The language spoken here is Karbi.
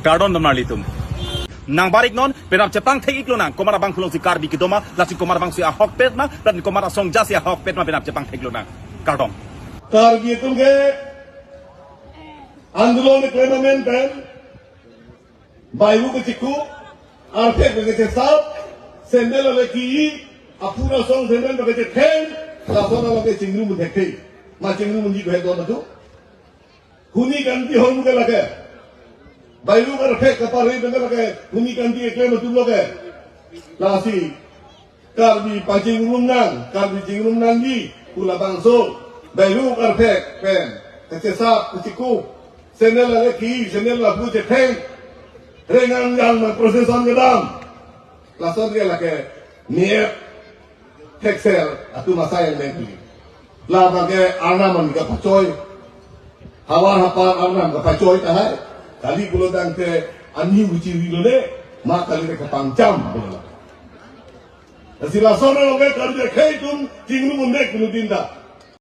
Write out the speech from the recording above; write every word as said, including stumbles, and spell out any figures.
Kardom, damnarli atum. Nang barik non, penap chepangthek-iklo nang. Komat abang pulong si Karbi kedo ma, lasi komat abang si ahokpet ma, lapen komat asong jasi ahokpet ma, penap chepangthek-iklo nang. Kardom. Karbi atum ke andolon keklem amen pen, bairu kechekup, arphek kechesap, sandal ale ki, apura song sandal kechetheng, lason along ke chingrum thekthe. Ma chingrum ji ko he don atum. Huni kanti ahormu ke lake. Bairu arphek kapare pen ke lake. Huni kanti keklem atum lo ke. Lasi Karbi pachingrum nang, Karbi chingrum nangji pu labangso. Bairu arphek pen kechesap, kechekup, sandal ale ki, sandal lapu chetheng, rengang yang ma procession kedam. Lason ke lake niep thekser atum asai yang mengkuli. Labang ke arnam an kapachoi. Havar hapar arnam kapachoi tahai. Kali pulo tangte ani uchi ri lone, ma kali te kapangcham pulo. Lasi lason along ke Karbi akhei atum chingrum mek pulo dinta.